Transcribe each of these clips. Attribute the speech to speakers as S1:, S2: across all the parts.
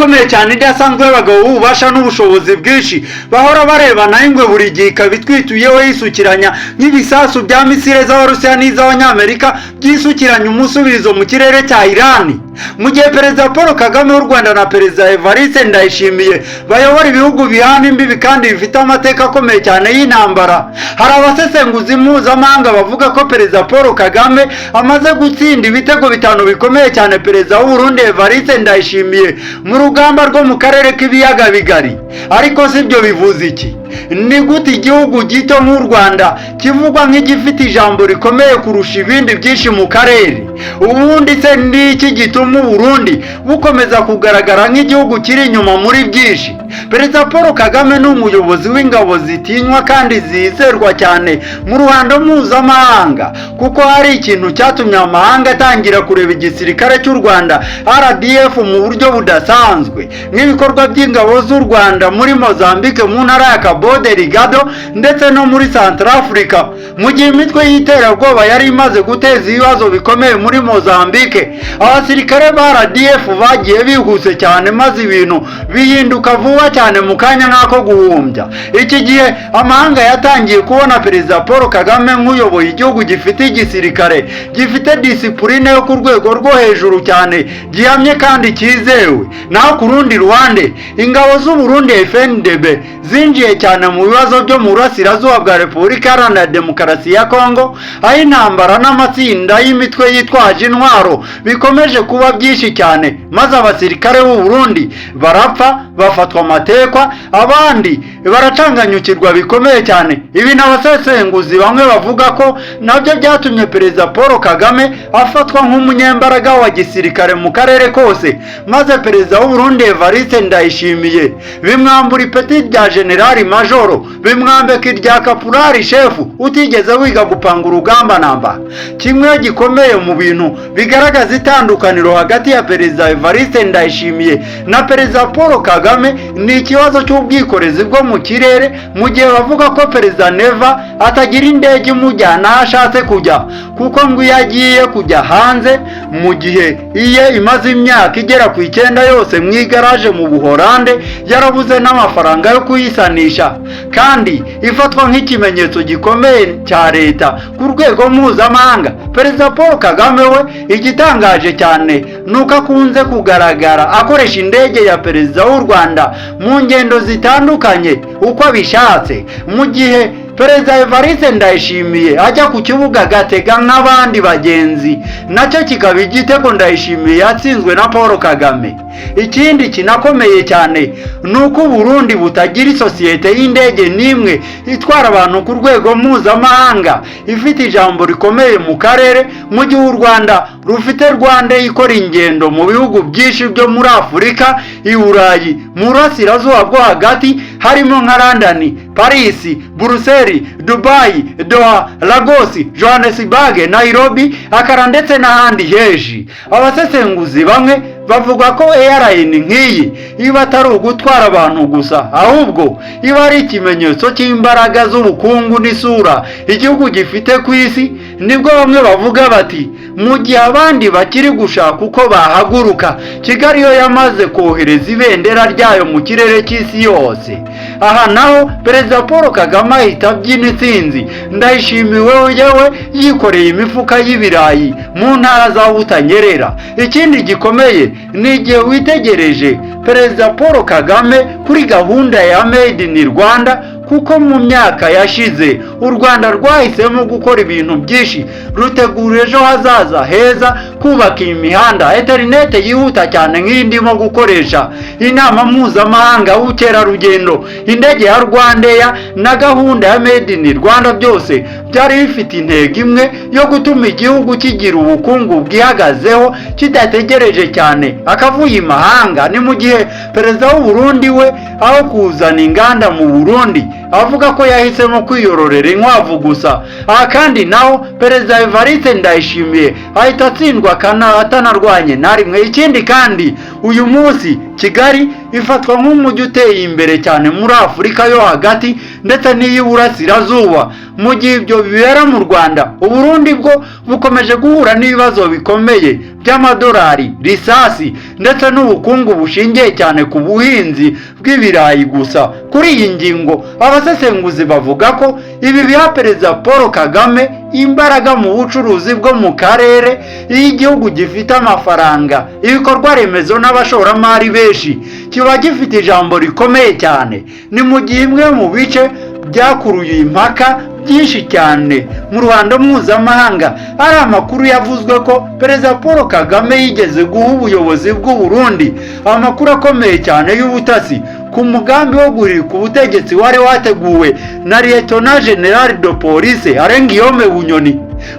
S1: ikomeye cyane idasanzwe y'abagabo b'ububasha n'ubushobozi bwinshi, bahora barebana ingwe, buri gihe ikaba itwituyeho yisukiranya nk'ibisasu bya misile z'Abarusiya n'iz'Abanyamerika byisukiranya umusubizo mu kirere cya Irani. Mu gihe Perezida Paul Kagame w'u Rwanda na Perezida Evariste Ndayishimiye bayobora ibihugu bihana imbibi kandi bifite amateka akomeye cyane y'intambara, hari abasesenguzi mpuzamahanga bavuga ko Perezida Paul Kagame amaze gutsinda ibitego bitanu bikomeye cyane Perezida w'Uburundi Evariste Ndayishimiye mu rugamba rwo mu karere k'Ibiyaga Bigari. Ariko si ibyo bivuze iki? Ni gute igihugu gito nk'u Rwanda kivugwa nk'igifite ijambo rikomeye kurusha ibindi byinshi mu karere? Ubundi se ni iki gituma Uburundi bukomeza kugaragara nk'igihugu kiri inyuma muri byinshi? Perezida Paul Kagame ni umuyobozi w'ingabo zitinywa kandi zizerwa cyane mu ruhando mpuzamahanga, kuko hari ikintu cyatumye amahanga atangira kureba igisirikare cy'u Rwanda RDF mu buryo budasanzwe, nk'ibikorwa by'ingabo z'u Rwanda muri Mozambique, mu ntara ya Cabo Delgado ndetse no muri Centrafrica. Mu gihe imitwe y'iterabwoba yari imaze guteza ibibazo bikomeye muri Mozambique, abasirikare ba RDF bagiye bihuse cyane, maze ibintu bihinduka vuba cyane mu kanya nk'ako guhumbya. Iki gihe amahanga yatangiye kubona Perezida Paul Kagame nk'uyoboye igihugu gifite igisirikare gifite disipurine yo ku rwego rwo hejuru cyane, gihamye kandi cyizewe. Naho ku rundi ruhande, ingabo z'u Burundi FNDB zinjiye cyane mu bibazo byo mu burasirazuba bwa Repubulika Iharanira Demokarasi ya Kongo, aho intambara n'amatsinda y'imitwe yitwaje intwaro bikomeje kuba byinshi cyane, maze abasirikare b'u Burundi barapfa, bafatwa amatekwa, abandi baracanganyukirwa bikomeye cyane. Ibi n'abasesenguzi bamwe bavuga ko nabyo byatumye Perezida Paul Kagame afatwa nk'umunyembaraga wa gisirikare mu karere kose, maze Perezida w'u Burundi Evariste Ndayishimiye bimwambura ipeti rya generali majoro, bimwambika irya kapurari shefu utigeze wiga gupanga urugamba namba. Kimwe gikomeye mu bintu bigaragaza itandukaniro hagati ya Perezida Evariste Ndayishimiye na Perezida Paul Kagame ni ikibazo cy'ubwikorezi bwo mu kirere. Mu gihe bavuga ko Perezida Neva atagira indege imujyana aho ashatse kujya, kuko ngo iyo agiye kujya hanze, mu gihe iye imaze imyaka igera ku 9 yose mu igaraje mu Buhorande, yarabuze n'amafaranga yo kuyisanisha, kandi ifatwa nk'ikimenyetso gikomeye cya leta ku rwego mpuzamahanga, Perezida Paul Kagame we igitangaje cyane ni uko akunze kugaragara akoresha indege ya Perezida w'u Rwanda mu ngendo zitandukanye uko abishatse, mu gihe Perezida Evariste Ndayishimiye ajya ku kibuga agatega nk'abandi bagenzi, nacyo kikaba igitego Ndayishimiye yatsinzwe na Paul Kagame. Ikindi kinakomeye cyane ni uko Burundi butagira isosiyete y'indege n'imwe itwara abantu ku rwego mpuzamahanga ifite ijambo rikomeye mu karere, mu gihe u Rwanda rufite Rwanda ikora ingendo mu bihugu byinshi byo muri Afurika, i Burayi, mu Burasirazuba bwo Hagati, harimo nka London, Paris, Buruseli, Dubai, Doha, Lagos, Johannesburg, Nairobi, Accra ndetse n'ahandi henshi. Abasesenguzi bamwe bavuga ko airline nk'iyi iba atari ugutwara abantu gusa, ahubwo iba ari ikimenyetso cy'imbaraga z'ubukungu n'isura igihugu gifite ku isi. Nibwo bamwe bavuga bati: "Mu gihe abandi bakiri gushaka uko bahaguruka, Kigali yo yamaze kohereza ibendera ryayo mu kirere cy'isi yose." Aha naho Perezida Paul Kagame ahita abyina intsinzi, Ndayishimiwe yewe yikoreye imifuka y'ibirayi mu ntara za Butanyerera. Ikindi gikomeye ni igihe witegereje Perezida Paul Kagame kuri gahunda ya Made in Rwanda, kuko mu myaka yashize u Rwanda rwahisemo gukora ibintu byinshi rutegura ejo hazaza heza: kubaka imihanda, interinete yihuta cyane nk'iyi ndimo gukoresha, inama mpuzamahanga y'ubukerarugendo, indege ya RwandAir na gahunda ya Made in Rwanda. Byose byari bifite intego imwe yo gutuma igihugu kigira ubukungu bwihagazeho, kidategereje cyane akavuye imahanga. Ni mu gihe Perezida w'u Burundi we, aho kuzana inganda mu Burundi, avuga ko yahisemo kwiyororera inkwavu gusa. Aha kandi naho Perezida Evariste Ndayishimiye ahita atsindwa atanarwanye na rimwe. Ikindi kandi, uyu munsi Kigali ifatwa nk'umujyi uteye imbere cyane muri Afurika yo hagati ndetse n'iy'Iburasirazuba. Mu gihe ibyo bibera mu Rwanda, Uburundi bwo bukomeje guhura n'ibibazo bikomeye by'amadolari, risasi ndetse n'ubukungu bushingiye cyane ku buhinzi bw'ibirayi gusa. Kuri iyi ngingo, abasesenguzi bavuga ko ibi biha Perezida Paul Kagame imbaraga mu bucuruzi bwo mu karere. Iyo igihugu gifite amafaranga, ibikorwa remezo n'abashoramari benshi, kiba gifite ijambo rikomeye cyane. Ni mu gihe imwe mu bice byakuruye impaka byinshi cyane mu ruhando mpuzamahanga ari amakuru yavuzwe ko Perezida Paul Kagame yigeze guha ubuyobozi bw'u Burundi amakuru akomeye cyane y'ubutasi ku mugambi wo guhirika ubutegetsi wari wateguwe na Lieutenant Général de Police Alain Guillaume Bunyoni.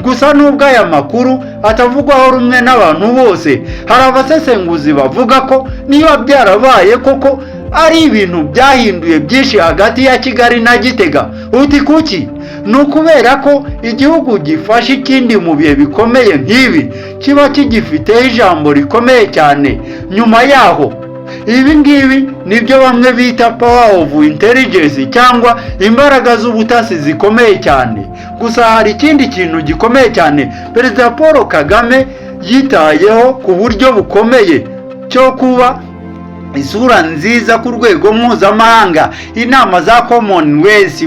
S1: Gusa nubwo aya makuru atavugwaho rumwe n'abantu bose, hari abasesenguzi bavuga ko niba byarabaye koko, ari ibintu byahinduye byinshi hagati ya Kigali na Gitega. Uti kuki? Ni ukubera ko igihugu gifashe ikindi mu bihe bikomeye nk'ibi kiba kigifiteho ijambo rikomeye cyane nyuma yaho. Ibi ngibi nibyo bamwe bita power of intelligence cyangwa imbaraga z'ubutasi zikomeye cyane. Gusa hari ikindi kintu gikomeye cyane Perezida Paul Kagame yitayeho ku buryo bukomeye cyo kuba isura nziza ku rwego mpuzamahanga. Inama za Commonwealth,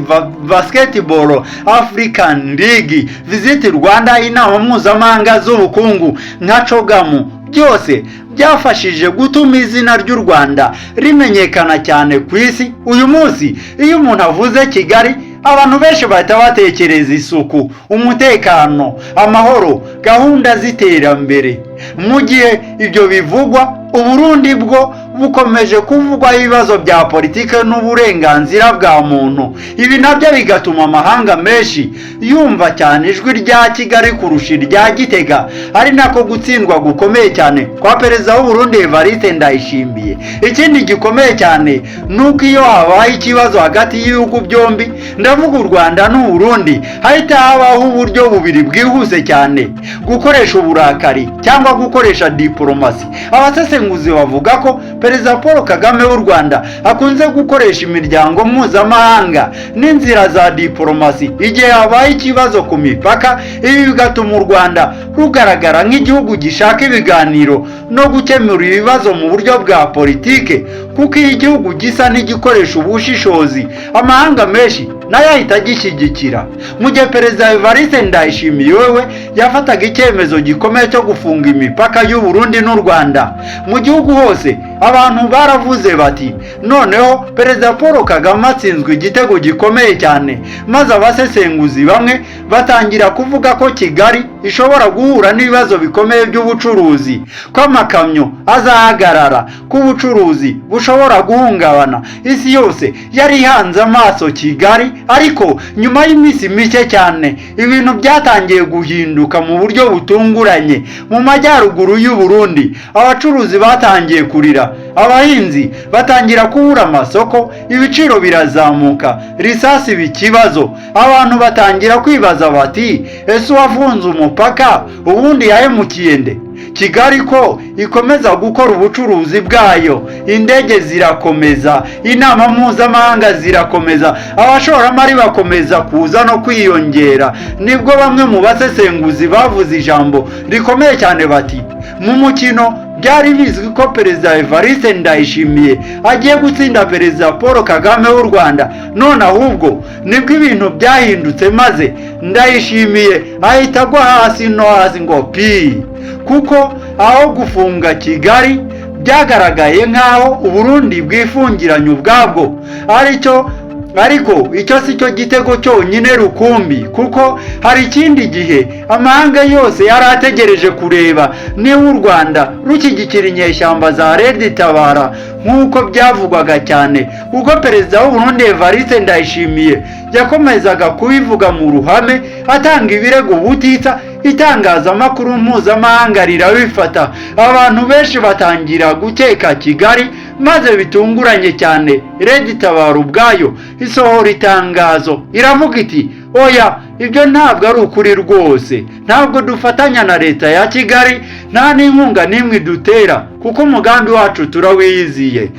S1: Basketball African League, Visit Rwanda, inama mpuzamahanga z'ubukungu nka CHOGM, byose byafashije gutuma izina ry'u Rwanda rimenyekana cyane ku isi. Uyu munsi iyo umuntu avuze Kigali, abantu benshi bahita batekereza isuku, umutekano, amahoro, gahunda z'iterambere. Mu gihe ibyo bivugwa, Uburundi bwo bukomeje kuvugwaho ibibazo bya politike n'uburenganzira bwa muntu. Ibi nabyo bigatuma amahanga menshi yumva cyane ijwi rya Kigali kurusha irya Gitega, ari nako gutsindwa gukomeye cyane kwa Perezida w'Uburundi Evariste Ndayishimiye. Ikindi gikomeye cyane ni uko iyo habaye ikibazo hagati y'ibihugu byombi, ndavuga u Rwanda n'Uburundi, hahita habaho uburyo bubiri bwihuse cyane: gukoresha uburakari cyangwa gukoresha diporomasi. Abasesenguzi bavuga ko Perezida Paul Kagame w'u Rwanda akunze gukoresha imiryango mpuzamahanga n'inzira za diporomasi igihe habaye ikibazo ku mipaka. Ibi bigatuma u Rwanda rugaragara nk'igihugu gishaka ibiganiro no gukemura ibibazo mu buryo bwa politike, kuko iyo igihugu gisa n'igikoresha ubushishozi, amahanga menshi nayo ahita agishyigikira. Mu gihe Perezida Evariste Ndayishimiye wewe yafataga icyemezo gikomeye cyo gufunga imipaka y'u Burundi n'u Rwanda, mu gihugu hose abantu baravuze bati: "Noneho Perezida Paul Kagame atsinzwe igitego gikomeye cyane." Maze abasesenguzi bamwe batangira kuvuga ko Kigali ishobora guhura n'ibibazo bikomeye by'ubucuruzi, ko amakamyo azahagarara, ko ubucuruzi bushobora guhungabana. Isi yose yari ihanze amaso Kigali. Ariko nyuma y'iminsi mike cyane, ibintu byatangiye guhinduka mu buryo butunguranye. Mu majyaruguru y'u Burundi, abacuruzi batangiye kurira, abahinzi batangira kubura amasoko, ibiciro birazamuka, risasi iba ikibazo. Abantu batangira kwibaza bati: "Ese uwafunze umupaka ubundi yahemukiye nde?" Kigali ko ikomeza gukora ubucuruzi bwayo, indege zirakomeza, inama mpuzamahanga zirakomeza, abashoramari bakomeza kuza no kwiyongera. Nibwo bamwe mu basesenguzi bavuze ijambo rikomeye cyane bati: "Mu mukino byari bizwi ko Perezida Evariste Ndayishimiye agiye gutsinda Perezida Paul Kagame w'u Rwanda. None ahubwo nibwo ibintu byahindutse, maze Ndayishimiye ahita agwa hasi no hasi ngo pi." Kuko aho gufunga Kigali, byagaragaye nk'aho Uburundi bwifungiranye ubwabwo. Aricyo, ariko icyo si cyo gitego cyonyine rukumbi, kuko hari ikindi gihe amahanga yose yari ategereje kureba niba u Rwanda rushyigikira inyeshyamba za Red Tabara nk'uko byavugwaga cyane. Ubwo Perezida w'Uburundi Evariste Ndayishimiye yakomezaga kubivuga mu ruhame, atanga ibirego ubutitsa, itangazamakuru mpuzamahanga rirabifata, abantu benshi batangira gukeka Kigali. Maze bitunguranye cyane, RED Tabara ubwayo isohora itangazo, iravuga iti: "Oya, ibyo ntabwo ari ukuri rwose. Ntabwo dufatanya na leta ya Kigali, nta n'inkunga n'imwe idutera, kuko umugambi wacu turawiyiziye."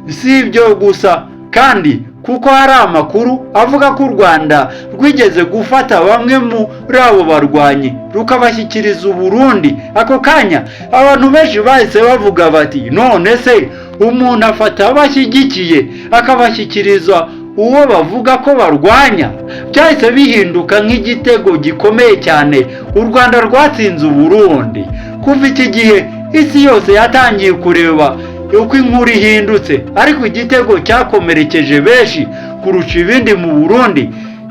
S1: Si ibyo gusa kandi, kuko hari amakuru avuga ko u Rwanda rwigeze gufata bamwe muri abo barwanyi rukabashyikiriza Uburundi. Ako kanya abantu benshi bahise bavuga bati: "None se umuntu afata abo ashyigikiye akabashyikiriza uwo bavuga ko barwanya?" Byahise bihinduka nk'igitego gikomeye cyane u Rwanda rwatsinze Uburundi. Kuva iki gihe isi yose yatangiye kureba uko inkuru ihindutse, ariko igitego cyakomerekeje benshi kurusha ibindi mu Burundi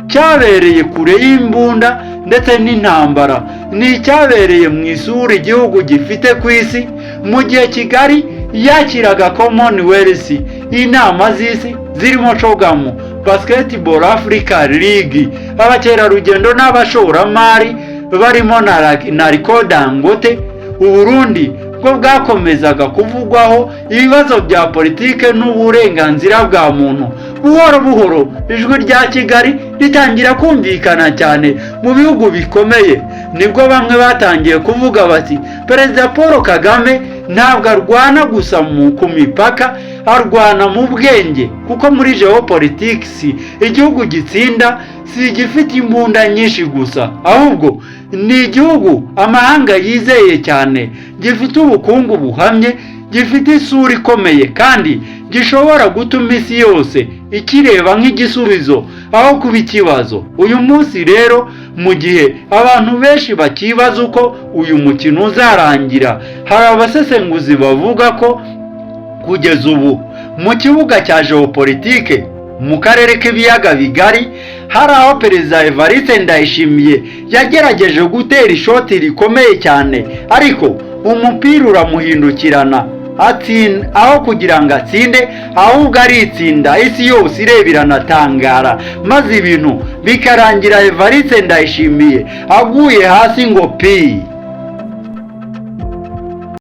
S1: cyabereye kure y'imbunda ndetse n'intambara, ni icyabereye mu isura igihugu gifite ku isi. Mu gihe Kigali yakiraga Commonwealth, inama z'isi zirimo CHOGM, Basketball Africa League, abakerarugendo n'abashoramari barimo na Aliko Dangote, Uburundi bwo bwakomezaga kuvugwaho ibibazo bya politike n'uburenganzira bwa muntu. Buhoro buhoro ijwi rya Kigali ritangira kumvikana cyane mu bihugu bikomeye. Nibwo bamwe batangiye kuvuga bati: "Perezida Paul Kagame ntabwo arwana gusa ku mipaka, arwana mu bwenge, kuko muri geopolitics igihugu gitsinda si igifite imbunda nyinshi gusa, ahubwo ni igihugu amahanga yizeye cyane, gifite ubukungu buhamye, gifite isura ikomeye kandi gishobora gutuma isi yose ikireba nk'igisubizo aho kuba ikibazo." Uyu munsi rero, mu gihe abantu benshi bakibaza uko uyu mukino uzarangira, hari abasesenguzi bavuga ko kugeza ubu mu kibuga cya geopolitike mu karere k'ibiyaga bigari hari aho Perezida Evariste Ndayishimiye yagerageje gutera ishoti rikomeye cyane, ariko umupira uramuhindukirana, aho kugira ngo atsinde ahubwo aritsinda, isi yose ireba iranatangara, maze ibintu bikarangira Evariste Ndayishimiye aguye hasi ngo pi.